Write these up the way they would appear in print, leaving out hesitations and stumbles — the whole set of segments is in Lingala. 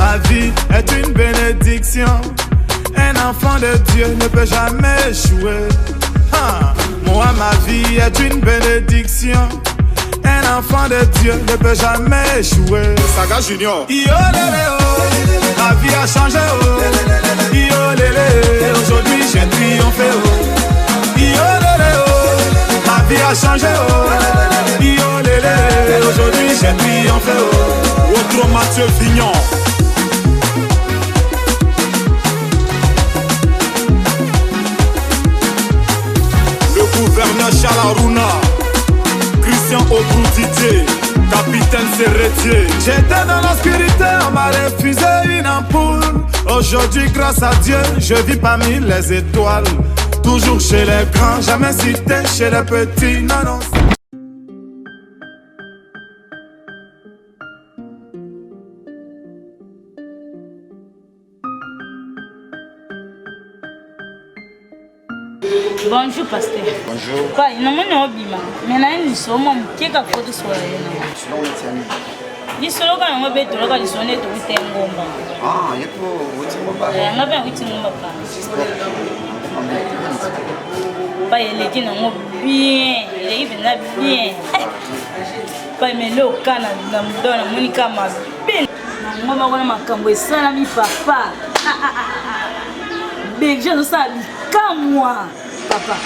Ma vie est une bénédiction. Un enfant de Dieu ne peut jamais échouer. Ah, moi, ma vie est une bénédiction. Un enfant de Dieu ne peut jamais échouer. Saga Junior. Yo, lélé, oh. Ma vie a changé. Oh. Yo, lélé, aujourd'hui j'ai triomphé. Oh. Yo, lélé, oh. Ma vie a changé. Oh. Yo, lélé, aujourd'hui j'ai triomphé. Oh. Otro Mathieu Vignon. Le gouverneur Chalaruna. Christian Obrou Didier. Capitaine Serretier. J'étais dans l'obscurité, on m'a refusé une ampoule. Aujourd'hui, grâce à Dieu, je vis parmi les étoiles. Toujours chez les grands, jamais cité chez les petits. Non, non. Bonjour pasteur. Bonjour. Pai, namoni obima. Mais na lisolo mwa moke kaka po tosolola yo na. Lisolo kaka yango mpe toloka lisolo nde towuta ngomba. Ah, ye po wuti ngomba. Eh, nga mpe nawuti ngomba pa. Pai eleki nango bien, eleki mpenza bien. Eh, pai mais loka na na namoni ka mabe. Na ngomba kuna makambo esalami papa. Ah, ah, ah, ah. Berger azosala bikamwa papa.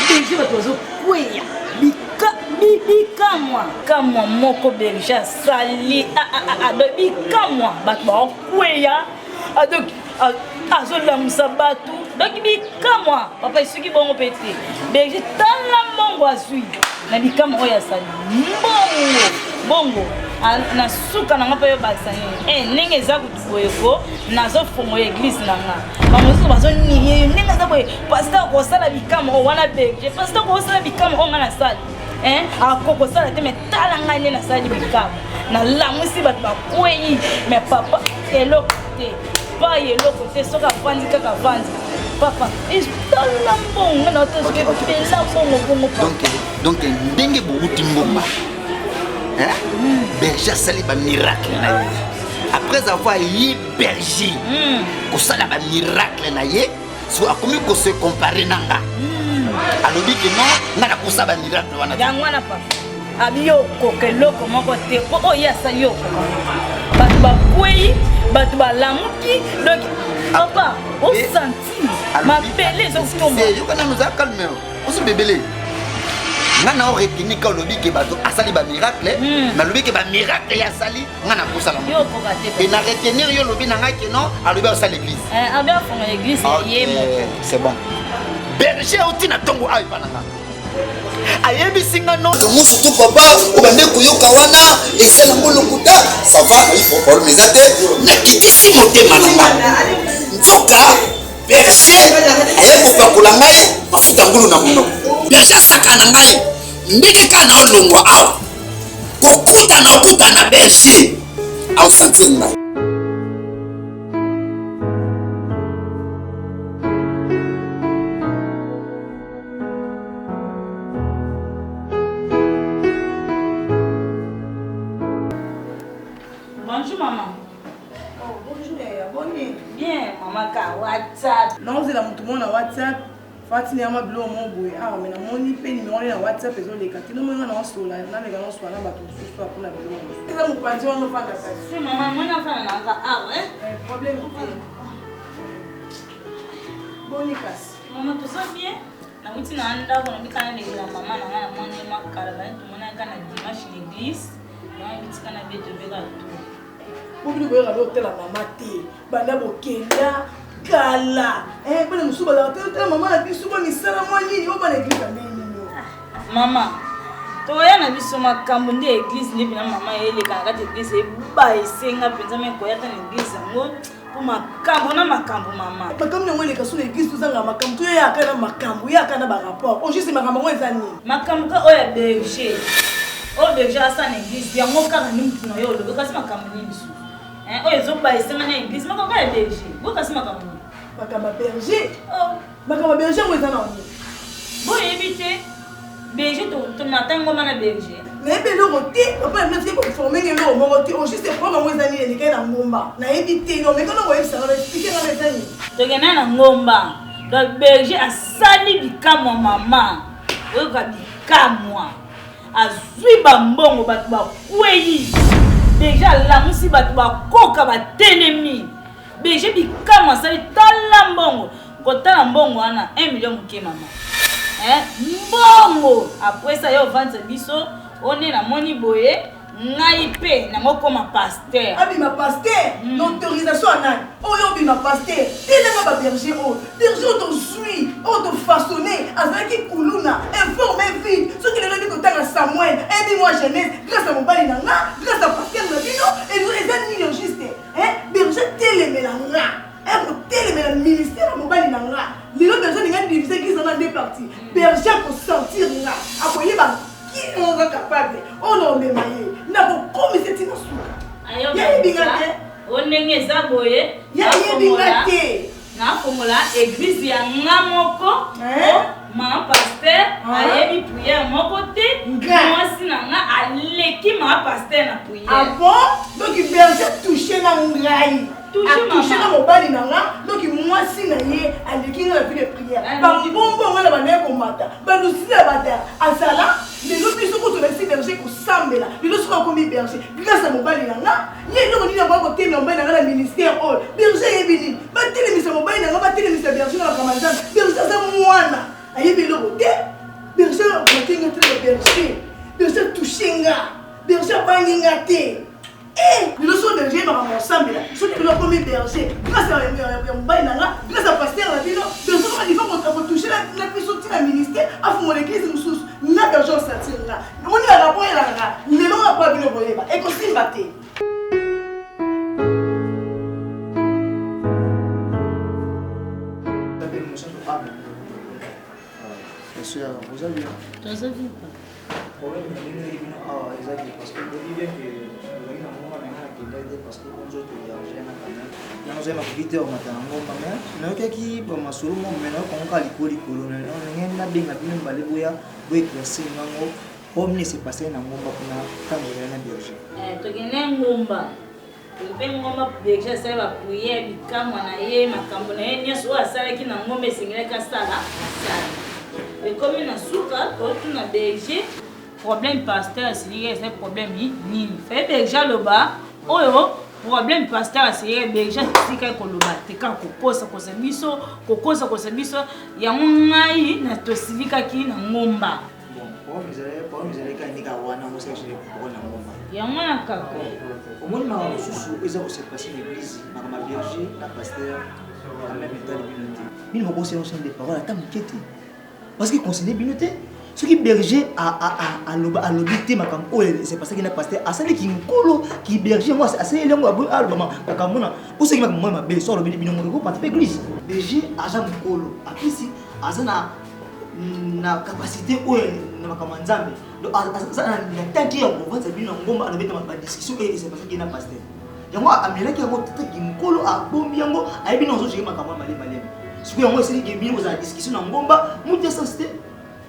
Berger bato bazokweya bikamwa kamwa moko berger asali bikamwa bato bakokweya donc azolamusa bato donc bikamwa papa esuki bongo mpe te berger tala mbongo azwi na bikamwa oyo asali mbongo bongo na suka na nga mpe oyobakisa nini eh, ndenge eza kutu boye ko nazofongola eglise na nga bamosusu bazoniye yo ndenge eza boye pasteur akosala bikamwa oyo wana berger pasteur akosala bikamwa oyo nga nasali akokosala te me tala ngai nde nasali bikamwa nalamusi bato bakwei me papa eloko te pai eloko te soki avandi kaka avandi papa tala mbongo na tozopela mbongo bongo donc ndenge bowuti ngomba berger asali bamiracle na ye après avoir ye berger kosala bamiracle na ye so akomi kose compare na nga alobi ke non nga nakosala bamiracle wana yango wana papa abi yo okoka eloko moko te mpo oyo ye asali yo okoka bato bakwei bato balamuki donc papa osanti mabele ezotomba yoka nanu oza calme ozo bebele nga na oreteni ka olobi ke bato asali bamiracle nalobi ke bamiracle ye asali nga nakosala e na retenir yo olobi na ngai ke non alobi asala église abi afonga église ye moko c'est bon berger auti na ntongo awa epa na nga ayebisi nga no mosusu papa obande koyoka wana eza nango lokuta ça va problème eza te nakitisi motema na nga nzoka berger aye kopakola ngai mafuta ngulu na monoko berger asaka na ngai ndenge kaka na olongwa awa kokutana okutana berger aosentir ngai. Bonjour maman. Oh, bonjour yaya, boni? Bien maman ka WhatsApp. Naozela moto moko na WhatsApp fatina ya mwa biloko moko boye awa me namoni mpe nimero na WhatsApp ezoleka te nomoni nga naosola nameka naosola na bato mosusu awa mpona biloko mosusu eza mopanzi wana ofanda kasi Si maman, mwana afanda na nga awa eh. Eh, problème te boni kasi Maman toza bien. Nauti na ndako nabika na ndeko ya mama na nga na mwana ye makala bani tomonaka na dimanche na église. Mama bitika na beto beka tout. Po bino boyaka botala mama te banda bokenda kala eh, bana mosusu bazalaka te tala mama na biso mwa misala mwa nini oyo bana eglise ya ndenge nini mama toya na biso makambo nde eglise nde mpena mama eleka na kati eglise eba esenga mpenza me koya ta na eglise yango mpo makambo na makambo mama makambo yango eleka so na eglise tozanga makambo toyaka na makambo yaka na barapport ojusi makambo yango eza nini makambo ka oyo ya berger oyo berger asala na eglise yango kaka nde mutu na yo olobi kasi makambo nini lisusu oyo ezoba esenga na eglise makambo kaka ya berger boyo kasi makambo nini makambo ya berger oh. makambo ya berger yango eza na nini boyebi te berger tomata ngoma na berger. Nayebi eloko te, papa na bino atiki koforme nga eloko moko te. Au juste problème yango eza nini elekaki na ngomba? Nayebi te. Donc meka nanu koyebisa nga, expliquer nga eza nini? Tokenda na ngomba. Donc berger asali bikamwa mama. Oyoka bikamwa. Azwi ba mbongo bato bakweyi. Berger alamusi bato bakoka batelemi. Berger bikamwa asali tala mbongo. Kotala mbongo wana 1 million moke mama. Eh, mbongo après ça yo ovandisa biso one namoni boye ngai mpe nango koma pasteur. Abima pasteur mm. na autorisation ya nani? Oyo obima pasteur telema ba berger oyo berger oyo tozwi oyo tofaçonne azalaki kuluna informe vide soki lelo ebi kotanga Samuel ebi mwa Genèse grâce ya mobali na nga grâce ya pasteur na bino eza nini juste eh berger telemela nga ekotelemela ministère ya mobali na nga lelo berger alinga divise église na deux parties berger akosentir nga akoyeba ki oza capable oyo na omema ye nakokomisa ti na suka yayebi nga te o ndenge eza boye yayebi nga te nafongola église ya nga moko mama pasteur ayebi prière moko te mwasi na nga aleki mama pasteur na prière ah bon donc berger touche na ngai atouche na mobali na nga donc mwasi na ye aleki nga na vie de prière bambongo nga na bandaki komata bandosila bada azala lelo biso kutu olakisi berger kosambela lelo soki akomi berger grâce ya mobali na nga ye eloko nini akoka kotelemela mobali na nga na ministère oyo berger ayebi nini batelemisa mobali na nga batelemisa berger na makambo ya nzambe berger aza mwana ayebi eloko te berger akotenga te na berger berger touche nga berger abangi nga te Eh, lelo so berger makambo ya kosambela soki lelo akomi berger grâce ya mobali na nga grâce ya pasteur na bino berger koma niveau akotouche na biso ntina ministère afungola eglise mosusu nga berger osentir nga omoni ba rapport elaka lelo nga mpo bino boyeba ekosimba te. Oza bien? Toza bien. Problème na bino eyebi bino awa eza ke parce que boyebi bien que ozalaki na ngomba mais nga nakendaki te parce que po nzoto derge na quand même nanga ozali makoki te omata na ngomba mais nayokaki ba masolo moko mais nayoka ngo kaka likolo likolo ndenge nabenga bino mibale boya bo éclaircir nga ngo po nini se passe na ngomba kuna ntango ozali na berger. Eh, tokende ngomba mpe ngomba berger asali ba prière bikamwa na ye makambo na ye nyonso oyo asalaki na ngomba esengelaki asala asala ekomi na suka totuna berger problème pasteur asiliki eza problème nini faye berger aloba oyo problème pasteur asiliki berger atikaki koloba te kaka kokosa kosa biso kokosa kosa biso yango ngai na tosilikaki na ngomba. Bon, problème ezalaki problème ezalaki kaka ndenge wana ngo sala sala problème na ngomba. Yango wana kaka. Omoni makambo mosusu eza ko se passer na église, makambo ya berger na pasteur quand même etali bino te. Bino bokosela ensemble des paroles ata moke te. Parce que conseiller bino te. Soki berger alobi te makambo oyo se passaki na pasteur asali kinkolo ki berger yango asaleli yango aloba makambo na osaki makambo mwa mabe so alobeli bino ngo ekopanta mpe église. Berger aza mokolo apesi aza na na capacité oyo na makambo ya nzambe donc aza na tanki ya kovanza bino na ngomba alobeta badiscussion oyo esepasaki na pasteur yango amelaki yango tataki mokolo abombi yango ayebi na ozojeke makambo ya malemi malemi sikoyo yango esiliki bino kozala discussion na ngomba mutu ya sense te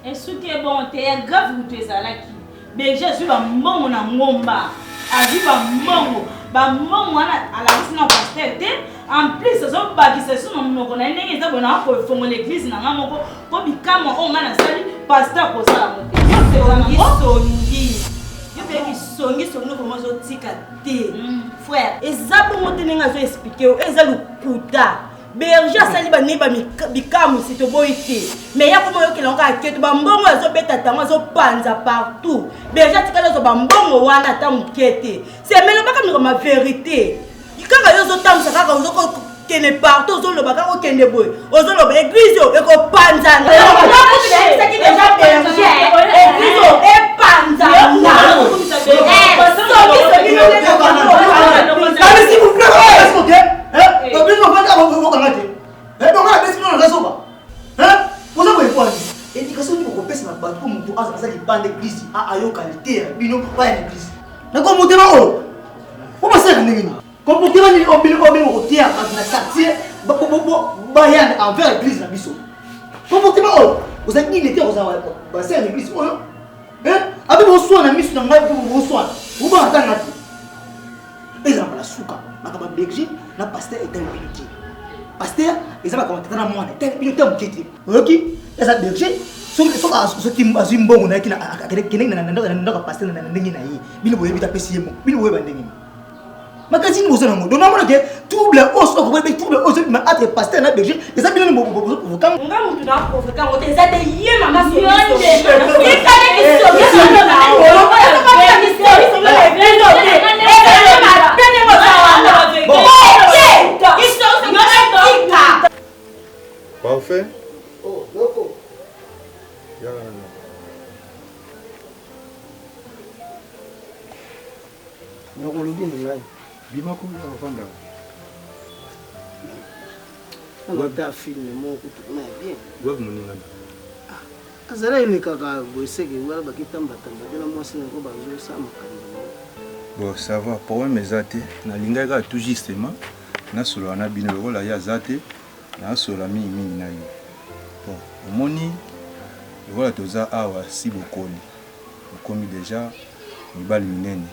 esuki ebongo te ya grave moto ezalaki Berger azwi ba mbongo na ngomba azwi ba mbongo ba mbongo wana alakisi na pasteur te en plus azobakisa lisusu na monoko na ye ndenge eza boye na kofongola eglise na nga moko mpo bikamwa oyo nga nasali pasteur akozala yango te. Songi songi yo mpe kisongi songi no vraiment ozotika te frère eza bongo te ndenge azo explique yo eza lokuta Berger asali ba ne ba bikamwisi toboyi te mais ya koma oyokela yango kaka keto bambongo azobeta tango azopanza partout berger atikali azwa bambongo wana ata moke te semelobaka minoko ma verité kaka yo ozotambwisa kaka ozokende partout ozoloba kaka okende boye ozoloba eglise oyo ekopanzana nayebisaki deja berger eglise oyo epanzana soki soki Hein? Bino bofandi awa bokanga te. Hein? Donc na besi bino naza zoba. Hein? Boza boye mpo nini? Education nini bokopesa na bato mpo moto aza libanda eglise ayoka liteya na bino baya na eglise. Na comportement oyo bomasalaka ndenge nini? Comportement nini oyo bino oyo bino bokoteya bato na quartier baya envers eglise na biso? Comportement oyo oza nini te kozala basere na eglise oyo? Hein? Abe boswana miso na ngai mpo boswana. Obanga ata nga te. Ezala mbala suka makambo ya berger na pasteur etali bino te. Pasteur eza makambo tata na mwana etali bino te moke te. Oyoki? Eza berger soki soki azwi mbongo na ye akendeki na ndako ya pasteur na ndenge na ye bino boyebi te apesi ye mbongo bino boyeba ndenge nini makasi nini boza nango donc namona ke trouble oyo soki okoyebi trouble oyo ezobima entre pasteur na berger eza bino nini boprovoka nga mutu na provoka yango te eza te ye mama Parfait. Oh, loko. Yaka na ndako. Noko olobi na ngai. Bima kuna ofanda. Nalota film moko kutu kuna ya bien. Wapi moninga na? Ah, azala elekaka boye seke wana bakitambatamba te na mwasi na yango bazosala makambo na bango. Bon, ça va, problème eza te. Nalingaki kaka tout justement nasolola na bino lokola ye aza te, nasolola mingi mingi na yo. Bon, omoni lokola toza awa si bokoli. Bokomi dejà mibali minene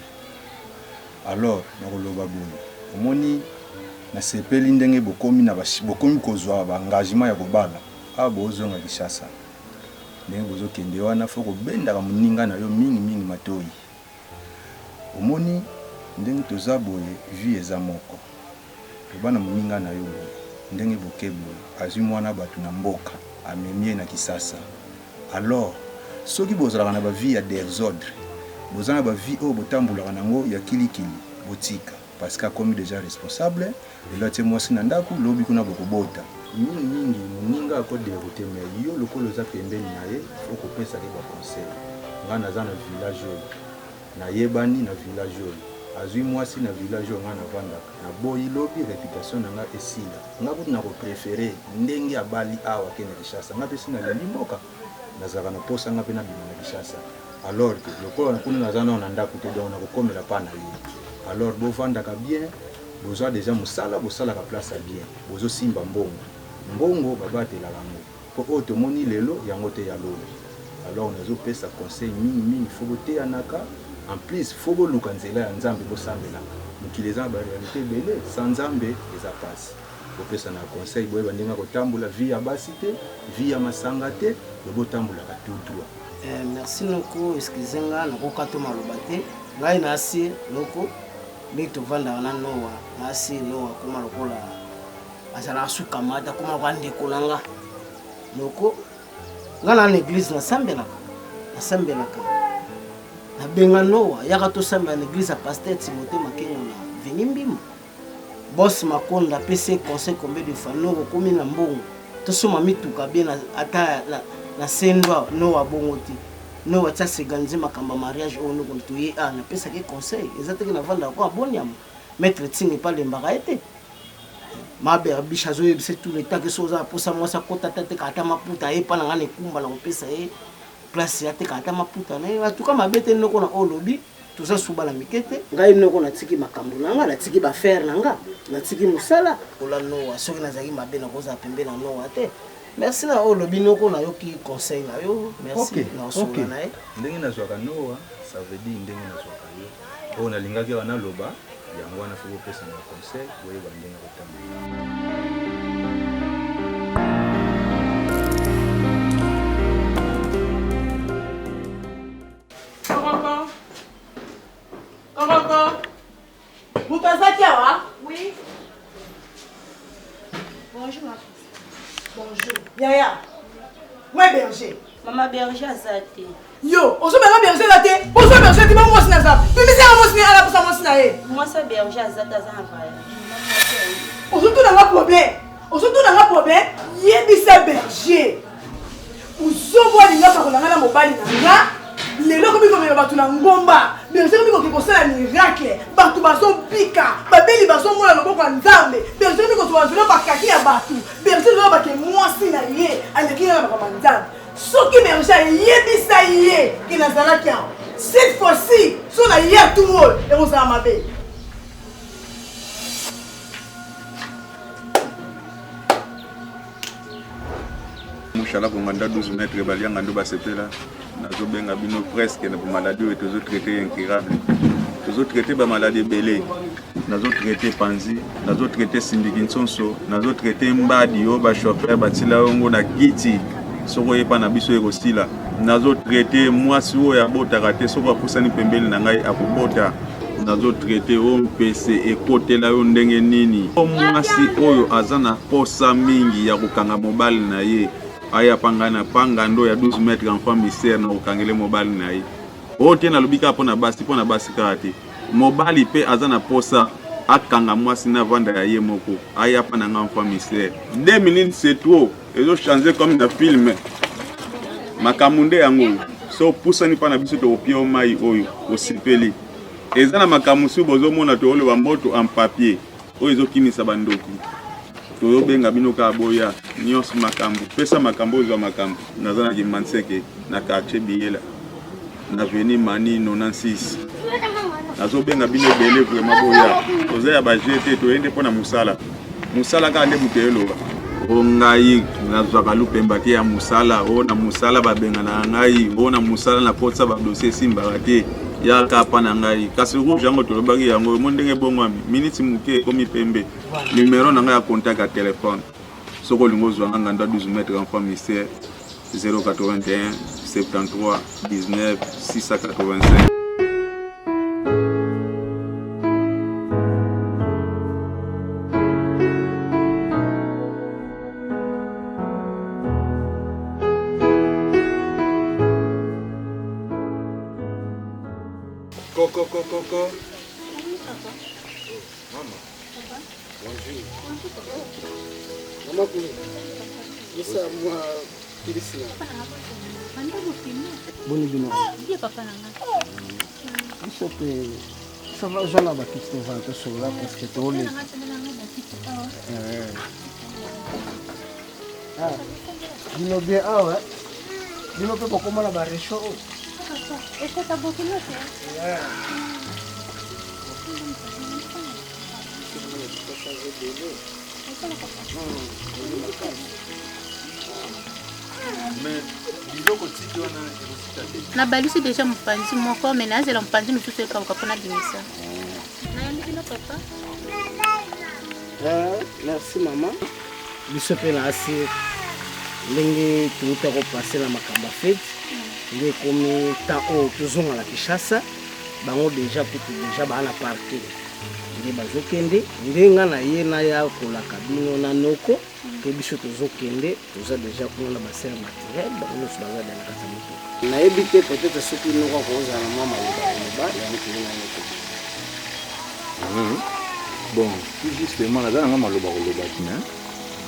alors nakoloba boye omoni nasepeli ndenge bokomi na bokomi kozwa ba engagement ya kobala awa bozonga Kinshasa ndenge bozokende wana fo kobendaka moninga na yo mingi mingi matoyi omoni ndenge toza boye vie eza moko loba na moninga na yo boye ndenge boke boye azwi mwana bato na mboka amemi ye na Kisasa Alors soki bozalaka na ba vie ya dersodre boza na ba vie oyo botambolaka nango ya kili kili botika parce que akomi dejà responsable lelo atie mwasi na ndaku lobi kuna bokobota. Mingi mingi muninga ako deroute mais yo lokola oza pembeni na ye faut kopesaka ye ba conseil nga naza na village oyo nayebani na village oyo azui mwasi na village oyo nga navandaka naboyi lobi reputation na nga esila Nga kutu nako prefere ndenge abali awa ke na Kinshasa. Nga pe si nalembi mboka, nazalaka na posa nga pe nabima na Kinshasa. Alors que lokola kuna naza nao na ndaku te donc nakokomela pa na ye. Alors bovandaka bien, bozwa dejà musala bosalaka place ya bien, bozo simba mbongo. Mbongo babatelaka yango po oyo tomoni lelo yango te ya lobi. Alors nazo pesa conseil mingi mingi faut boteyanaka en plus faut boluka nzela ya Nzambe bosambelaka. Mokili eza na ba realite ebele sans Nzambe eza pasi. Bopesanaka conseil boyeba ndenge ya kotambola vie ya basi te, vie ya masanga te mais botambolaka tout droit. Eh, merci noko, excuse nga nakoka to maloba te. Ngai nasi noko ndenge tovandaka na Noa, nasi Noa akoma lokola azalaka sukamata akoma lokola ndeko na nga noko. Nga na na eglise nasambelaka, nasambelaka. Nabenga Noa, yaka tosambela na eglise ya pasteur Timothée Makengo na Veni Mbimbo. Boss Makonda apesi ye conseil combien de fois Noa okomi na mbongo tosomba mituka bien ata na, na sendwa Noa bongo te. Noa ti aseganize makambo ya mariage oyo noko toye a napesaki ye conseil eza teke navandaka ko aboniama maître Tsingi mpe alembaka ye te. Ma berbiche azoyebisa tout le temps ke soki oza na posa mwasi akota ata ateka ata maputa aye epa na ngai na ekumba na kopesa ye place ateka ata maputa na ye en tout cas mabe te noko na oyo olobi toza su bana mike te ngai noko natiki makambo na nga natiki bafaire na nga natiki mosala kola noa soki nazalaki mabe nakozala pembe na noa te merci na oyo olobi noko nayoki conseil na yo merci okay, na osolola okay. na ye ndenge nazwaka noa ça veut dire ndenge nazwaka yo oyo nalingaki kaka naloba Yango wana faut bopesana ba conseil boyeba ndenge ya kotambola. Kokoko. Kokoko. Moto azaki awa? Oui. Bonjour ma Bonjour. Yaya. Ouais berger. Mama berger aza te. Yo, ozo benga berger la te. Ozo berger te mwasi na za. Bimisa ya mwasi na ala posa mwasi na ye. Mwasi ya berger aza te aza na voyage. Ozo tuna nga problème. Ozo tuna nga problème. Yebisa berger. Ozo alinga pakola nga na mobali na nga. Lelo komi komema bato na ngomba. Berger komi koki kosala miracle. Bato bazobika, babeli bazomona loboko ya Nzambe. Berger komi kozwa nzela bakaki ya bato. Berger loba ke mwasi na ye aleki nga na makambo ya Nzambe. Soki berger ayebisa ye ke nazalaki awa, cette fois-ci so na ye tour oyo ekozala mabe. Mushala konganda 12 mètres balianga ndo basepela. Nazobenga bino presque na bamaladi oyo tozotraite incurable. Tozotraite bamaladi ebele. Nazotraite panzi, nazotraite sindiki nsonso, nazotraite mbadi oyo bachauffeur batila yango na kiti soki oyepa na biso ekosila. Nazotraite mwasi oyo abotaka te soki apusani pembeni na ngai akobota. Nazotraite oyo mpese ekotela yo ndenge nini. Mwasi oyo aza na posa mingi ya kokanga mobali na ye aya pa ngai na pa ngando ya 12 mètres enfant mystère na kokangele mobali na ye. Oyo te nalobi kaka mpo na basi, mpo na basi kaka te. Mobali mpe aza na posa akanga mwasi na vanda ya ye moko aya pa na ngai enfant mystère. 2 minutes c'est trop, ezo changer comme na film. Makambo nde yango oyo. So opusani pa na biso tokopia yo mai oyo osepeli. Eza na makambo mosusu bozomona tooloba moto en papier oyo ezokimisa bandoki. Tozobenga bino kaka boya nyonso makambo, pesa makambo ozwa makambo. Naza na Kimbanseke na quartier Biyela na avenue Mani 96. Nazobenga bino ebele vraiment boya. Toza ya ba jeu te, toye nde mpo na mosala. Mosala kaka nde moto eloba. O ngai nazwaka lupemba te ya mosala, o na mosala babenganaka ngai, o na mosala nakotisa ba dossier esimbaka te. Yaka pa na ngai. Kasi rouge yango tolobaki yango, omoni ndenge ebongwami, miniti moke ekomi pembe. Numero na ngai ya contact ya telefone soki olingi ozwa nga nganda 12 mètres enfant mystère 081 73 19 685. Koko koko koko. Mama. Bonjour. Mama Kulu. Yesa mwa pilisi na. Boni bino. Bien papa na nga. Biso pe ça va zwa na bakiti tovanda tosolola parce que tooleka. Ah, bino bien awa bino mpe bokoma na barecho oyo. Ekota bokilo te. Nabalisi deja mopanzi moko me nazela mopanzi mosusu ekauka mpo nabimisa. Nayambi bino papa. Eh, merci mama. Biso mpe na asir ndenge touta kopase na makambo ya fete nde ekomi temps oyo tozonga na Kinshasa. Bango deja kutu deja baa na parking nde bazokende nde nga na ye naya kolaka bino na noko ke biso tozokende toza deja kuna na basere materiel bango nyonso baza deja na kati ya motuka. Nayebi te peut-être soki noko akozala na mwa maloba koloba yango toye na noko. Bon, tout justement naza na nga maloba koloba te mais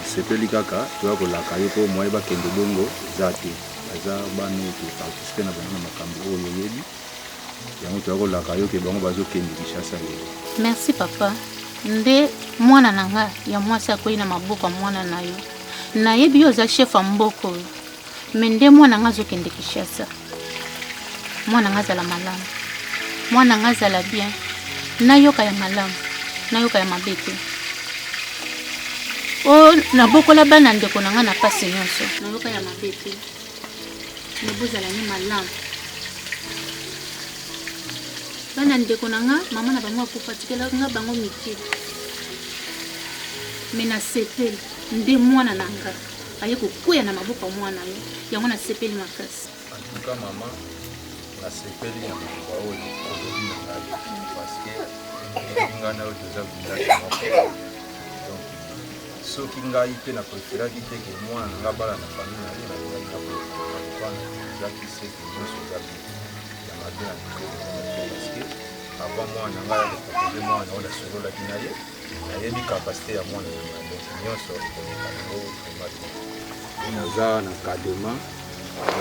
nasepeli kaka toya kolaka yo po moyen bakende bongo eza te. Baza bana oyo to participer na bango na makambo oyo oyebi. Yango toya kolaka yo ke bango bazo kende Kinshasa lelo. Merci papa nde mwana na nga ya mwasi akweyi na maboko ya mwana na yo nayebi yo oza chef ya mboka oyo me nde mwana nga azokende Kinshasa mwana nga azala malamu mwana nga azala bien nayoka ya malamu nayoka ya mabe te o nabokola bana ndeko na nga na pasi nyonso nayoka ya mabe te Mais bozala ni malamu. Bana ndeko na nga, mama na bango akufa atikela nga bango mike. Mais nasepeli nde mwana na nga aye kokweya na maboko ya mwana yo, yango nasepeli makasi. En tout cas maman, nasepeli na maloba oyo olobi na ngai parce que eyebi ngai na yo toza village moko. Donc Soki ngai pe na preferaki te ke mwana na nga abala na famille na ye, nalingaki na boya. Na kovanda ezalaki se ke nionso eza bien. Ya mabe en tout cas ezalaki te parce que avant mwana na ngai aya ko proposer mwana na oyo nasololaki na ye, nayebi capacite ya mwana na ngai donc nionso ekoleka nango vraiment bien. Naza na kadema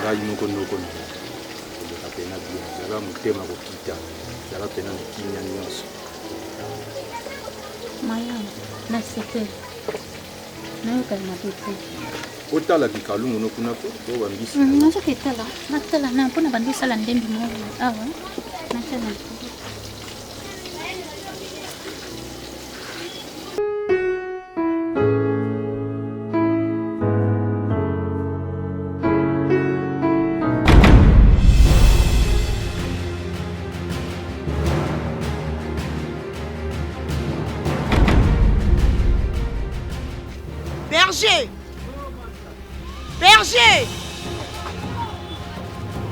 ngai moko noko na yo koleka pena bien, zala motema kokita, zala pena na kimia nionso. Malamu, nasepeli. Nayoka ya mabe te. Otala kikalungu no kuna ko to bambisi. Nazoka etala, natala na mpo na bandi osala ndembi moko awa. Natala. Berger! Berger!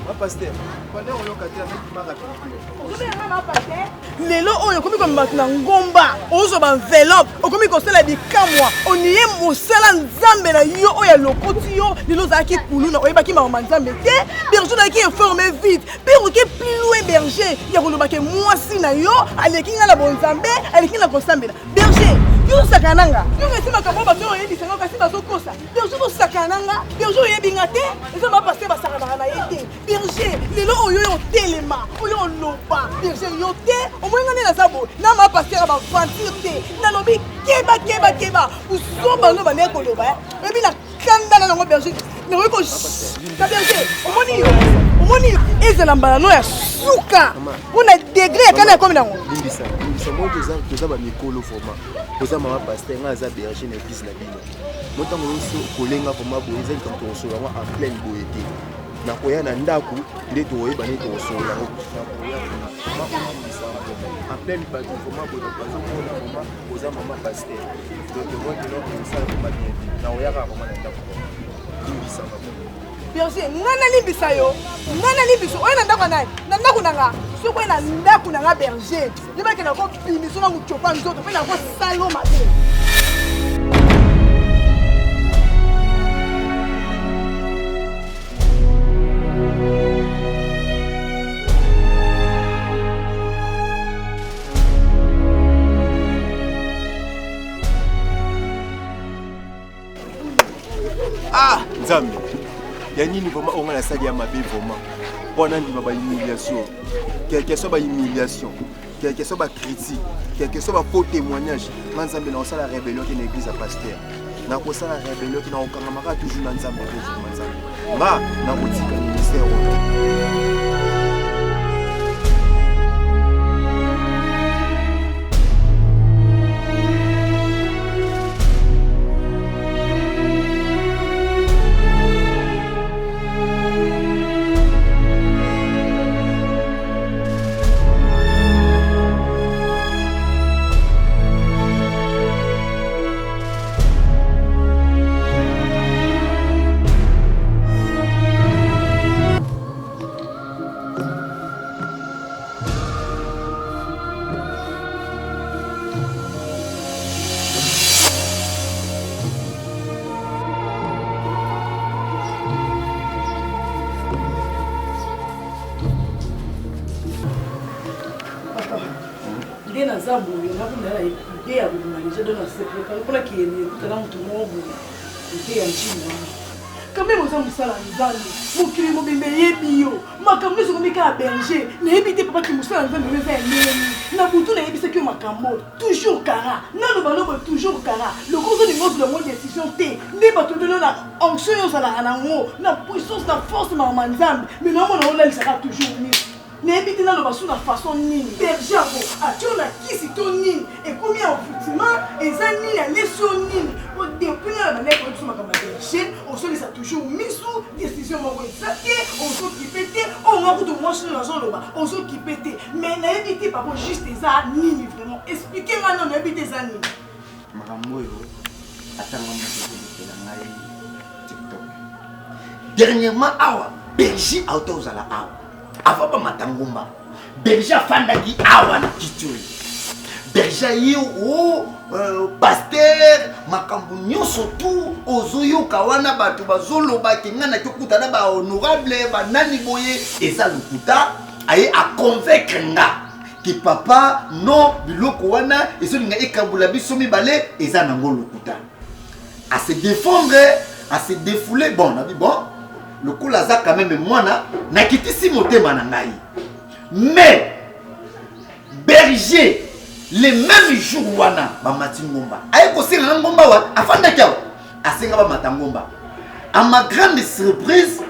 Ma pasteur, pendant oyoka te avec ma rapidité. lelo oyo okomi komema bato na ngomba ozwa baenveloppe okomi kosala bikamwa oniye mosala nzambe na yo oyo alokoti yo lelo ozalaki kuluna oyebaki makambo ya nzambe te berger ozalaki informe vite mpe oke plus loin berger ya koloba ke mwasi na yo aleki ngai na bonzambe aleki ngai na kosambela berger yo osakana na nga yo esi makambo oyo bato oyo oyebisa nga kasi bazokosa berger osakana na nga berger oyebi nga te eza bapaster basakanaka na ye te berger lelo oyo oyo otelema oyo oloba berger yo te omoni nga nde naza boye na mapaster ya baventure te nalobi keba keba keba buzoba no bandeki koloba eh. oyebi na kanda na nango berger nakoki ko ka berger omoni yo omoni yo ezala mbala no ya suka mpo na degre ya kanda ekomi nango limbisa limbisa moi toza bamikolo vraiment oza mama paster ngai aza berger na eglise na bino mo ntango nyonso kolenga vraiment boye eza likambo tokosolola yango en pleine boye te nakoya na ndako nde tokoyeba nde tokosolola yango nakoya mama olimbisa en pleine bato vraiment boye bato bazomona vraiment oza mama paster donc moi kino ekosala vraiment bien te nakoyaka vraiment na ndako limbisanga berger ngai nalimbisa yo ngai nalimbisa oye na ndako ya nani na ndako na nga soki oye na ndako na nga berger yebake nakobimiso na mocopa nzoto mpe nakosalo mabe Ah, Nzambe. Ya nini vraiment onga na sali ya mabe vraiment. Mpo nandima ba humiliation. Quelque soit ba humiliation, quelque soit ba critique, quelque soit ba faux témoignage, nga Nzambe na osala rébellion te na église ya pasteur. Nakosala rébellion te nakokangamaka toujours na Nzambe te vraiment Nzambe. Nga nakotika ministère oyo. Nde naza boye nakunda na ide ya kobima deja do na se prepare mpona kiyende ekuta na moto moko boye ete ya ntina wana quand même oza mosala nzambe mokili mobimba eyebi yo makambo nyonso ekomi kaka berger nayebi te papa ki mosala nzambe oyo eza ya ndenge nini na butu nayebisaki yo makambo toujours kara nano balobo toujours kara lokola ozolinga ozwa yango décision te nde bato bino na onction oyo ozalaka nango na puissance na force makambo ya nzambe mais naomona olalisaka toujours miso nayebi te naloba su na façon nini berger yango atio na kisi to nini ekomi envoutiment eza nini alesi yo nini po depuis nga na bandaki koyebi biso makambo ya berger osolisa toujours misu décision moko eza te ozokipe te oyo nga kutu mwasi oyo nazoloba ozokipe te mais nayebi te papa juste eza nini vraiment explike nga nano nayebi te eza nini makambo oyo atanga moto ezolekela ngai tiktok dernièrement awa berger auta ozala awa avant bamata ngomba berger afandaki awa na kiti oyo berger ye o oh, euh, paster makambo nyonso tu ozoyoka wana bato bazoloba ke ngai naki okuta na bahonorable banani boye eza lokuta aye aconvaincre nga ke papa non biloko wana ezolinga ekabola biso mibale eza nango lokuta a se défendre a se défouler bon nabi bon lokola aza quand même mwana nakitisi motema na ngai mais berger le même jour wana bamati ngomba aye kosenga na ngomba wa afandaki awa asenga bamata ngomba à ma grande surprise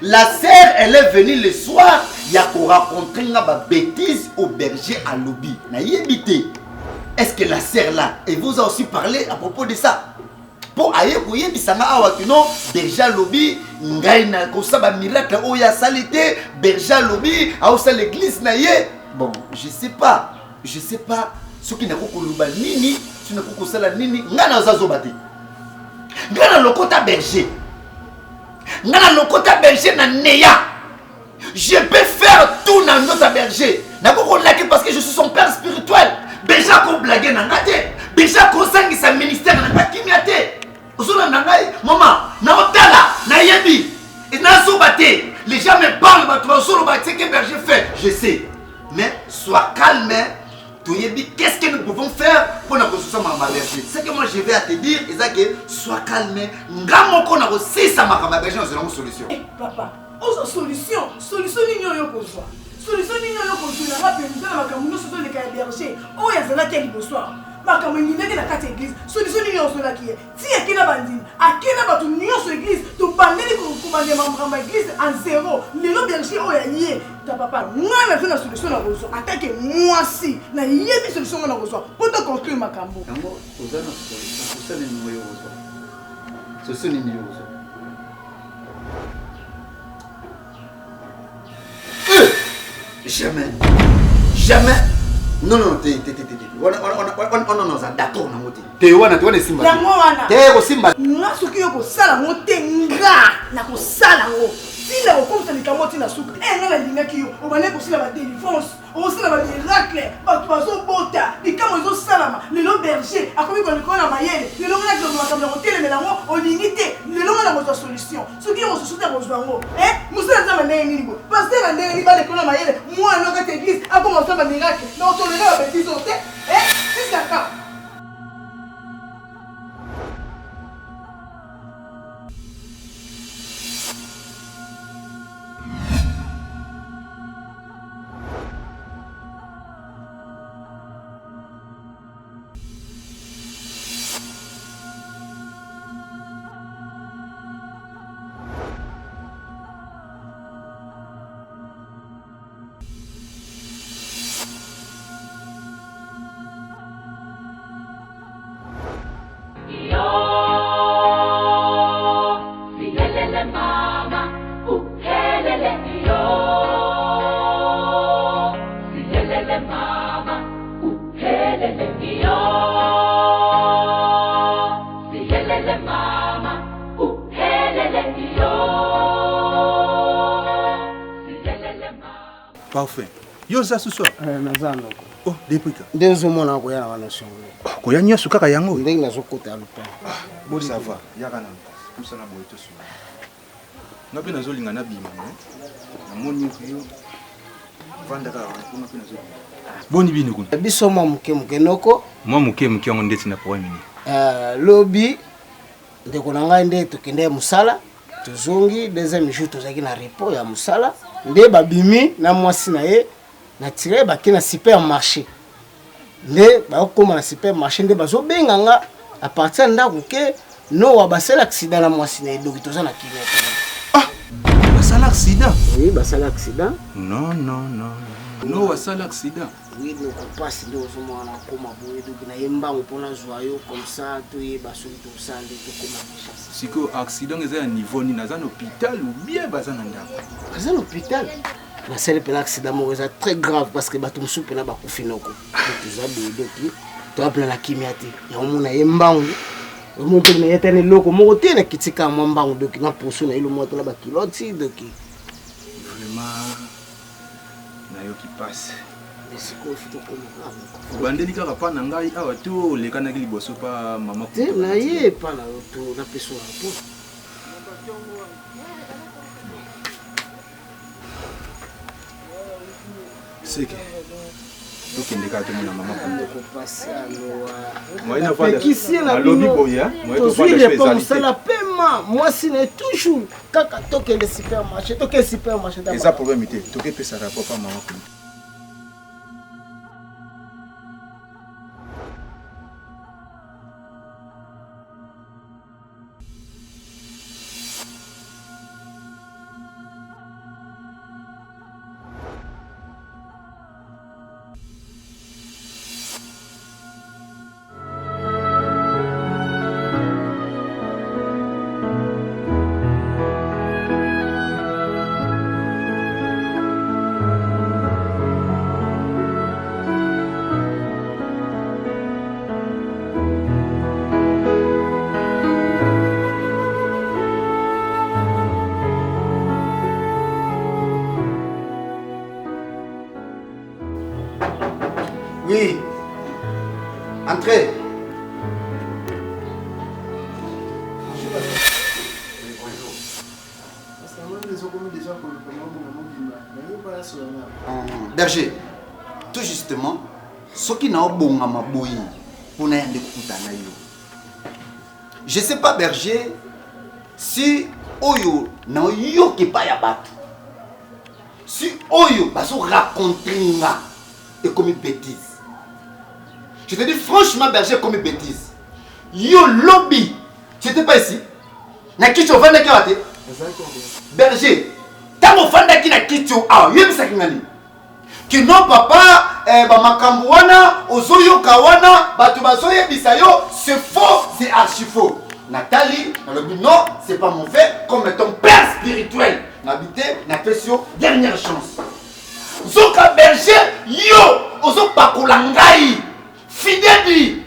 la sœur elle est venue le soir ya koracontre nga babétise au berger alobi nayebi te est ce que la sœur là elle vous a aussi parlé à propos de ça mpo aye koyebisa nga awa kino berger alobi ngai nakosala bamiracle oyo asali te berger alobi aosala eglise na ye bon je sais pas je sais pas soki nakoki koloba nini soki nakoki kosala nini ngai naza zoba te. Nga na lokota berger. Nga na lokota berger na neya. Je peux faire tout na nzoto ya berger. Nakoki kolaki parce que je suis son père spirituel. Berger akoblage na nga te. Berger akozangisa ministère na nga kimia te. Ozolanda ngai mama, naotala, nayebi. Nazoba te. Les gens me parlent, bato bazoloba ce que berger fait, je sais. Mais sois calme, toyebi qu'est-ce que nous pouvons faire mpo na kosusa makambo ya berger. Ce que moi je vais à te dire eza que sois calme, nga moko na kosisa makambo ya berger nazela yango solution. Eh, papa, ozwa solution, solution nini oyo okozwa? Solution nini oyo okozwela nga mpenza na makambo nyonso ezoleka ya berger oyo azalaki ya liboso awa? Makambo engindaki na kati ya eglise, solution nini ozwelaki ye? Ti ake na bandimi, ake na bato nyonso eglise, tobandeli kobandela makambo ya eglise en zero. Lelo berger oyo aye ta papa, nga naza na solution na kozwa atake mwasi, nayebi solution nga na kozwa mpo to conclure makambo. Yango oza na solution, solution nini oyo ozwa? Solution nini yo ozwa? Jamais. Jamais. Non, non, te, te, te, te, te. Wana, wana, wana, wana, wana, wana, oza d'accord nango te. Te, wana, te, wana esimba te. Yango wana. Te, kosimba. Nga soki yo kosala ngo te nga nakosala ngo. Tina kokomisa likambo tina suka. Eh nga nalingaki yo obandaki kosala ba délivrance. Osala ba miracle, bato bazobota, likambo ezosalama. Lelo berger akomi kolikola na mayele. Lelo nga nakende makambo ya kotelemela yango olingi te. Lelo nga nakozwa solution. Soki yo mosusu te akozwa yango. Eh, mosala Nzambe ndenge nini boye? Pasteur ya ndenge nini balekola mayele, mwana na kati ya eglise akoma kosala ba miracle. Na otolera ba betise oyo te. Eh, jusqu'à quand? Parfait. Yo oza susu awa? Eh, naza noko. Oh, depuis ka. Nde ozomona koya na wana songo. Oh, koya nyonso kaka yango? Ndenge nazokota ya lopango. Ah, bon ça va. Yaka na. Pusana boye tosolola. Nga mpe nazolinga nabima mais namoni yo vanda kaka wana mpo nga mpe nazobima. Boni bino kuna? Biso mwa moke moke noko. Mwa moke moke yango ndeti na problème nini? Euh, lobi ndeko na ngai nde tokende mosala tozongi deuxième jour tozalaki na repos ya mosala nde babimi na mwasi na ye na tire bake na supermarché nde bakokoma na supermarché nde bazobenga nga à partir ya ndako ke noa basala accident na mwasi na ye doki toza na kimia te. Ah, basala accident? Oui, basala accident. Non, non, non. Noa asala accident. Oui, noko pasi nde ozomona nakoma boye doki naye mbangu mpo nazwa yo comme ça toyeba soki tosala nde tokoma Kinshasa. Sikoyo accident eza ya niveau nini? Aza na hôpital ou bien baza na ndako? Aza na hôpital. Basali mpena accident moko eza très grave parce que bato mosusu mpena bakufi noko. Toza boye doki toza mpena na kimia te. Yango mona ye mbangu omoni mpe naye ata na eloko moko te nakiti kaka mwa mbangu doki na poso na ye lomwa to na bakiloti doki. Vraiment nayoki pasi. Sikoyo fo tokoma kaka. Obandeli kaka pa na ngai awa to olekanaki liboso pa mama? Te, na ye epa na yo to napesa yo rapport. Seke tokende kaka tomona mama. Napekisi ye na bino tozwi repo mosala pema mwasi na ye toujours kaka tokende supermarché, tokende supermarché. Eza problème te, tokepesa rapport pa mama kuna. Entrez. Berger, tout justement, soki naobongama boye mpo naya nde kokuta na yo. Je sais pas berger si oyo nayoka epai ya bato si oyo bazo raconter nga ekomi bêtise. Je te dis franchement berger ekomi bêtise. Yo lobi, tu étais pas ici? Na kiti ofandaki awa te? Berger, ntango ofandaki na kiti awa, oyebisaki nga nini? Que non papa, eh, ba makambo wana ozoyoka wana bato bazoyebisa yo, c'est faux, c'est archi faux. Natali, nalobi non, c'est pas mauvais, comme ton père spirituel. Nabi te, napesi yo dernière chance. Nzoka berger, yo ozopakola ngai fidèle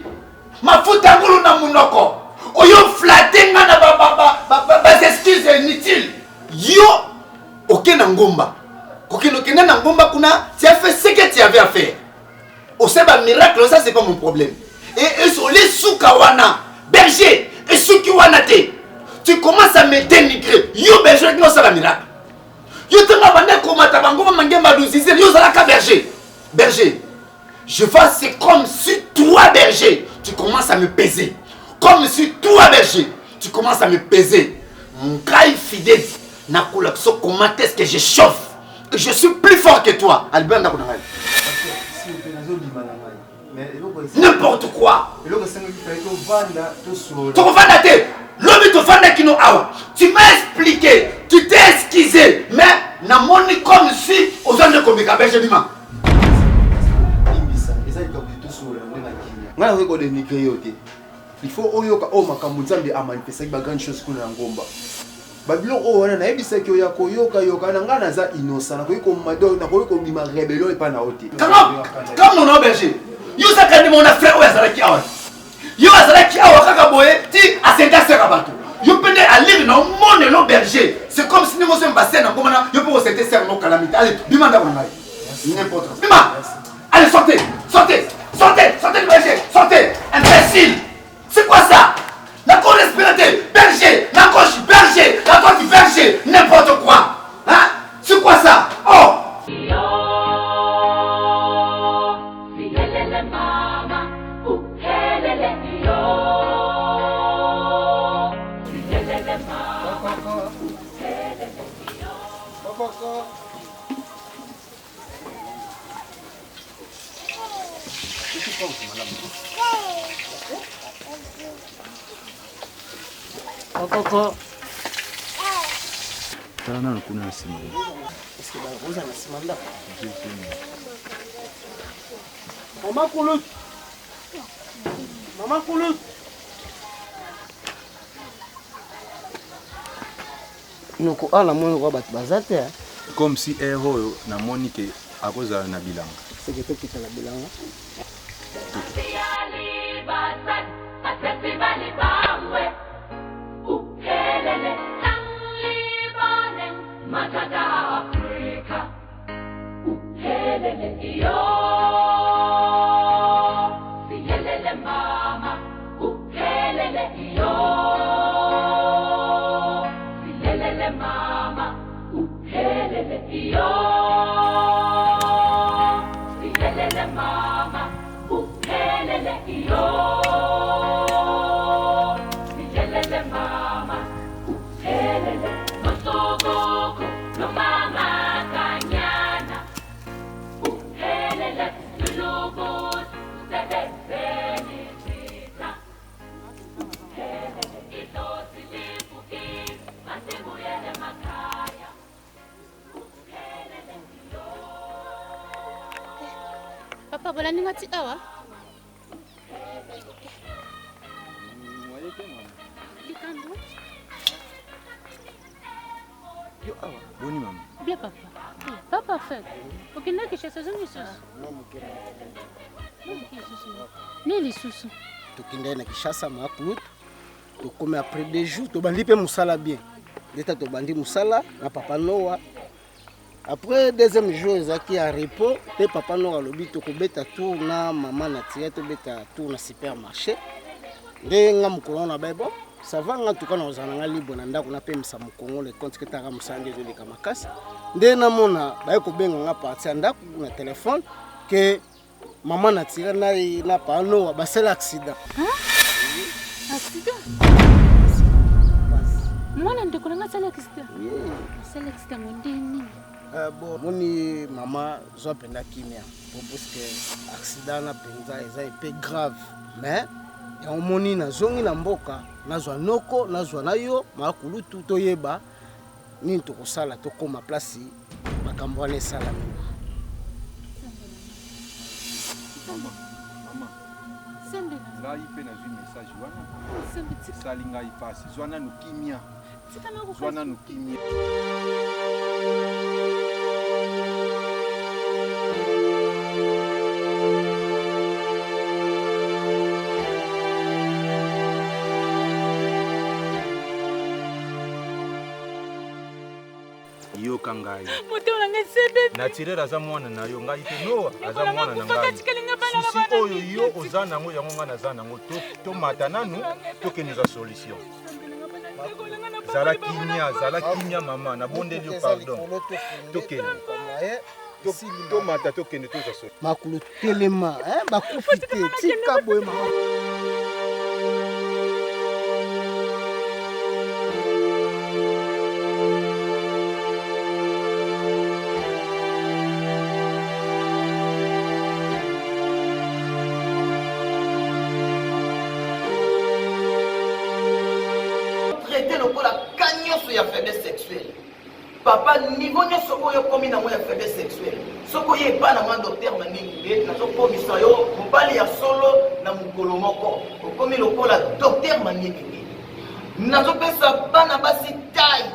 mafuta ngulu na munoko oyo flatte nga na ba ba ba ba, ba, ba excuses inutiles. Yo oke na ngomba, kokende okende na ngomba kuna, tu as fait ce que tu avais à faire. Osala ba miracle, ça c'est pas mon problème. Et ole suka wana berger, esuki wana te. Tu commences à me dénigrer. Yo berger, tu osala miracle. Yo ntango abanda komata bango bamangemba luzize, yo ozalaka berger. Berger, je vois, c'est comme si toi berger, tu commences à me peser. Comme si toi berger, tu commences à me peser. Ngai fidèle, nakolakisa comment est-ce que je chauffe. Je suis plus fort que toi. Albert ndako na ngai. N'importe quoi. Tokovanda te. Lobi tofandaki no awa. Tu m'as expliqué, tu t'es excusé, mais namoni comme si oza nde komeka berger bima. Ngai nakoki kodenigre yo te. Il faut oyoka oyo makambo Nzambe amanifestaki ba grande chose kuna na ngomba. Ba biloko oyo wana nayebisaki yo ya koyoka yoka na ngai naza innocent, nakoki komado, nakoki kobima rebellion epai na yo te. Kanga kanga na berger. Yo ozalaka nde mona frère oyo azalaki awa. Yo azalaki awa kaka boye ti asenta sera bato. Yo mpe nde alire na omonelo berger. C'est comme si ndenge ozemba basene na ngomba na yo mpe kosente sere no calamité. Allez, bima ndako na ngai. N'importe quoi. Bima! Allez, sortez! Sortez! Sortez! Sortez du berger! Sortez! Imbécile! C'est quoi ça? Nako respirer te! Berger! Na gauche, berger! Na droite, berger! N'importe quoi! Hein? C'est quoi ça? Oh! Kokoko. Tala nanu kuna na nsima. Est-ce que bakoza na nsima ndako? Mama Koulout. Mama Koulout. Noko awa namoni lokola bato baza te. Comme si heure oyo namoni ke akozala na bilanga. Seke tokita na bilanga. Papa bolandi nga ti awa likambo yo awa boni mama bien papa eh, papa fait okendaki chasse ozongi lisusu nini lisusu tokendaki na kinshasa ma kulutu tokomi après deux jours tobandi mpe mosala bien ndeta tobandi mosala na papa noa. Après deuxième jour ezalaki ya repos mpe papa Noa alobi tokobeta tour na mama na tia tobeta tour na supermarché nde nga mokolo wana nabai bon ça va nga tuka nakozala na nga libre na ndako napemisa mokongo le compte ketaka mosala nde ezoleka makasi nde namona baye kobenga nga parti ya ndako na telefone ke mama na tira na na papa Noa basala accident. Accident? Mwana ndeko na nga asali accident? Asali accident ngo nde nini? Euh, bon moni mama zwa mpenza kimia po puisque accident na mpenza eza epe grave mais yango moni nazongi na mboka nazwa noko nazwa na yo makulutu toyeba nini tokosala tokóma place makambo wana esalami. Mama, mama. Ngai mpe nazwi message wana esali ngai mpasi. Zwa nanu kimia, zwa nanu kimia. Yoka ngai. Motema na ngai esebebi. Naturel aza mwana na yo, ngai te Noa aza mwana na ngai. Susi oyo yo oza nango yango ngai naza nango. Tomata nanu tokende za solution. Zala kimia, zala kimia mama, nabondeli yo pardon. Tokende. Tomata tokende toza solution. Makolo telema, hein, bakufi te, tika boye mama. Traité lokola ka nyonso ya faiblesse sexuelle. Papa, niveau nyonso oyo okomi nango ya faiblesse sexuelle, soki oye epai na nga docteur Mangengi nazokomisa yo mobali ya solo na mokolo moko, okomi lokola docteur Mangengi. Nazopesa bana basi taille.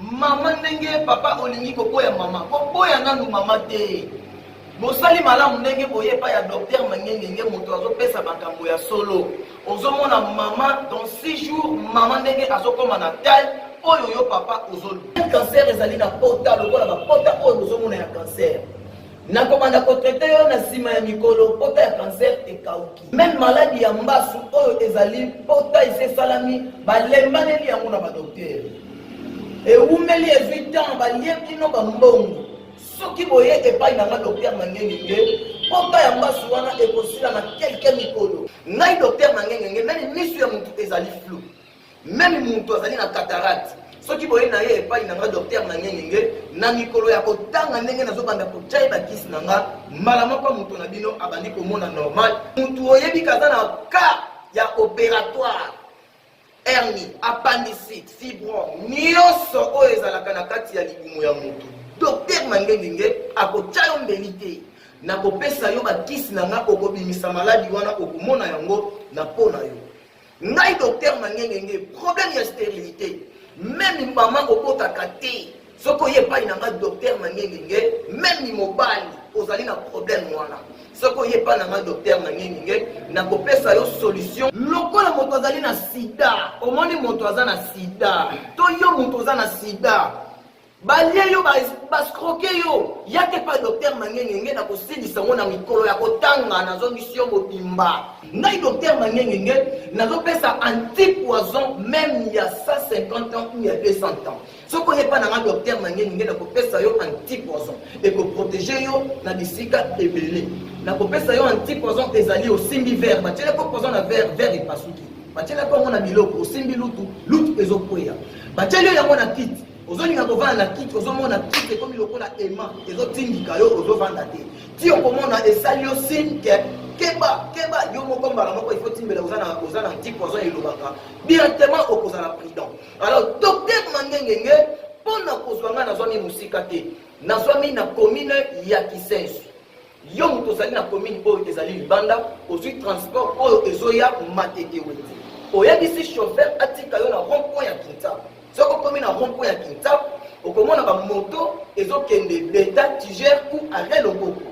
Mama ndenge papa olingi koboya mama, koboya nanu mama te. Bosali malamu ndenge boye epai ya docteur Mangengenge, moto azopesa makambo ya solo. Ozomona mama dans 6 jours, mama ndenge azokoma na taille oyo yo papa ozoluka. Cancer ezali na pota lokola bapota oyo bozomona ya cancer. Nakobanda kotraite yo na nsima ya mikolo, pota ya cancer ekauki. Meme maladi ya mbasu oyo ezali pota esi esalami, balembaneli yango na badoktere. Ewumeli ezwi temps, balie bino bambongo. Soki boye epai na nga Docteur Mangengenge, pota ya mbasu wana ekosila na quelques mikolo. Ngai Docteur Mangengenge, meme misu ya mutu ezali flou, meme mutu azali na cataracte, soki boye na ye epai na nga Docteur Mangengenge, na mikolo ya kotanga ndenge nazobanda kotya ye bakisi na nga, mbala moko moto na bino abandi komona normal. Mutu oyebi kaza na cas ya operatoire, hernie, appendicite, fibrome, nyonso oyo ezalaka na kati ya libumu ya moto, Docteur Mangengenge akotya yo mbeli te. Nakopesa yo bakisi na nga, okobimisa maladi wana, okomona yango na po na yo. Ngai Docteur Mangengenge, problème ya sterilité, meme mama obotaka te, soki oye epai na nga Docteur Mangengenge, meme mobali ozali na problème wana, soki oye epai na nga Docteur Mangengenge, nakopesa yo solution. Lokola moto azali na sida, omoni moto aza na sida, to yo moto oza na sida, balie yo, bascroke yo, yaka epai Docteur Mangengenge, nakosilisa yango na mikolo ya kotanga, nazongisi yo mobimba. Ngai Docteur Mangengenge nazopesa anti-poison meme ya 150 ans ou ya 200 ans. Soki oye epai na nga Docteur Mangengenge, nakopesa yo anti-poison, ekoprotege yo na bisika ebele. Nakopesa yo anti-poison ezali osimbi verre, batielaki yo poison na verre, verre epasuki. Batielaki yango na biloko, osimbi lutu, lutu ezokweya. Batieli yo yango na kiti, ozolinga kovanda na kiti, ozomona kiti ekomi lokola aimant, ezotindika yo, ozovanda te. Ti okomona esali yo signe ke keba, keba, yo moko mbala moko il faut timbela, oza na anti-poison elobaka directement, okozala prudent. Alors Docteur Mangengenge, mpo na kozwa ngai nazwami mosika te, nazwami na commune ya Kisenso. Yo moto ozali na commune oyo ezali libanda, ozwi transport oyo ezoya Matete Wenze, oyebisi chauffeur atika yo na rond point ya Kinshasa. Soki okomi na rond point ya Kinshasa, okomona ba moto ezokende Beta, Tiger ou arrêt Loboko.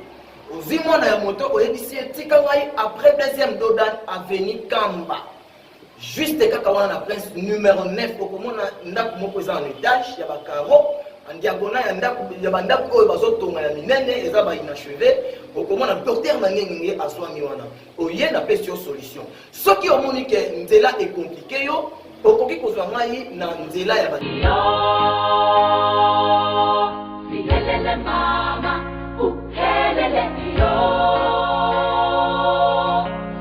Ozwi mwana ya moto, oyebisi ye tika ngai après deuxième Dodan avenue Kamba. Juste kaka wana na Prince numero 9, okomona ndako moko eza en étage ya ba carreaux. En diagonale ya ndako ya bandako oyo bazotonga ya minene eza ba inacheve, okomona docteur Mangengenge azwami wana. Oye napesi yo solution. Soki omoni ke nzela ecomplike yo, okoki kozwa ngai na nzela ya ba Sihelele mama, uhelele yo.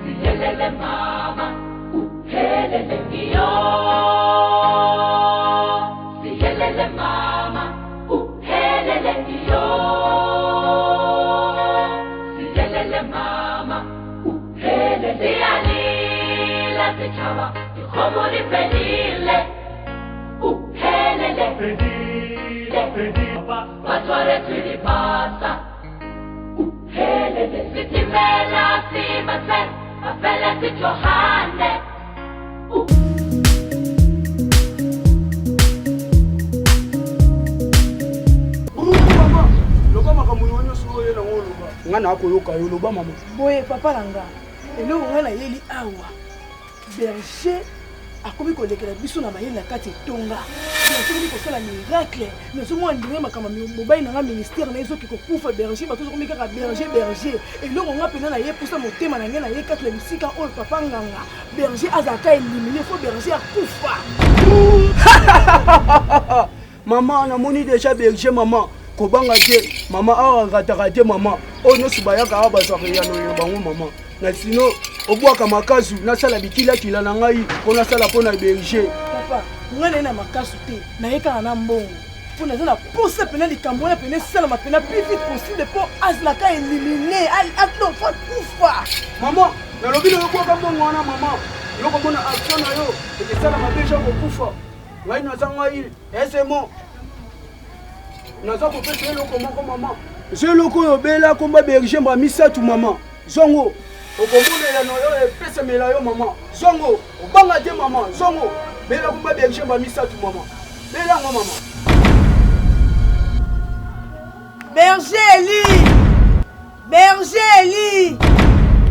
Sihelele mama, uhelele yo. Sihelele mama, uhelele yo. Sihelele mama, uhelele. Siyalila sitshaba, dikgomo di fedile. Uhelele. Ba tshwaretswe dipasa. Uhelele. Setimela se ba tshwere, ba feletse Johane. Mama, loba makambo yo nyonso oyo nango oloba. Nga nakoyoka yo loba mama. Boye papa na nga, eloko nga nayeli awa, berger akomi kolekela biso na mayele na kati etonga. Nazokomi kosala miracle, nazomona ndenge makambo ya mobali na nga ministère na ye ezoki kokufa. Berger, bato ozokomi kaka berger berger. Eloko nga mpenza na ye pusa motema na ngai na ye kati na bisika oyo papa nganga berger azalaka elimine, fo berger akufa. Mama, namoni deja berger mama. Kobanga te mama, awa rataka te mama. Oyo nyonso bayaka awa bazwaka eyano ya bango mama. Na sino obwaka makasu, nasala bikilakila na ngai mpo nasala mpo na berger. Papa, ngai naye na makasu te, naye kaka na mbongo mpo naza na posa mpena likambo wana mpena esalama mpena plus vite possible mpo azalaka elimine fo akufa. Mama, nalobi na yo bwaka mbongo wana mama, yo komona action na yo ekesalama deja kokufa. Ngai naza ngai esemo naza kopesa eloko moko mama, zwa eloko oyo obela komba berger mbala misato mama, zongo okomona eyano oyo epesamela yo mama, zongo obanga te mama, zongo bela komba berger mbala misato mama, bela yango mama. Berger Eli, Berger Eli,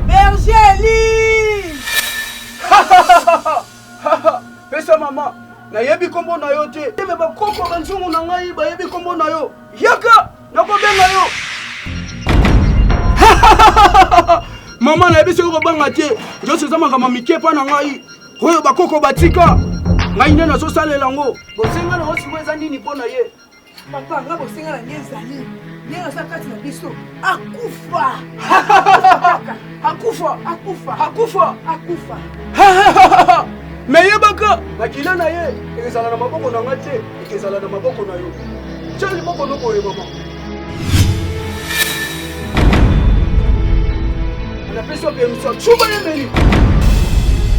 Berger Eli. Pesa mama, nayebi kombo na yo te, me bakoko banzungu na ngai bayebi kombo na yo. Yaka, nakobenga yo. Mama, nayebi soki kobanga te, nyonso eza makambo mike mpa na ngai oyo bakoko batika ngai nde nazosalela yango. Bosenga na yo sikoyo eza nini mpo na ye? Papa, nga bosenga na ngai ezali ndenge aza kati na biso akufa. Akufa, akufa, akufa, akufa. Me yebaka makila na ye ekozala na maboko na ngai te, ekozala na maboko na yo. Tya liboko no boye mama. Napesi yo permission, cuba ye meli,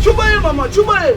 cuba ye mama, cuba ye.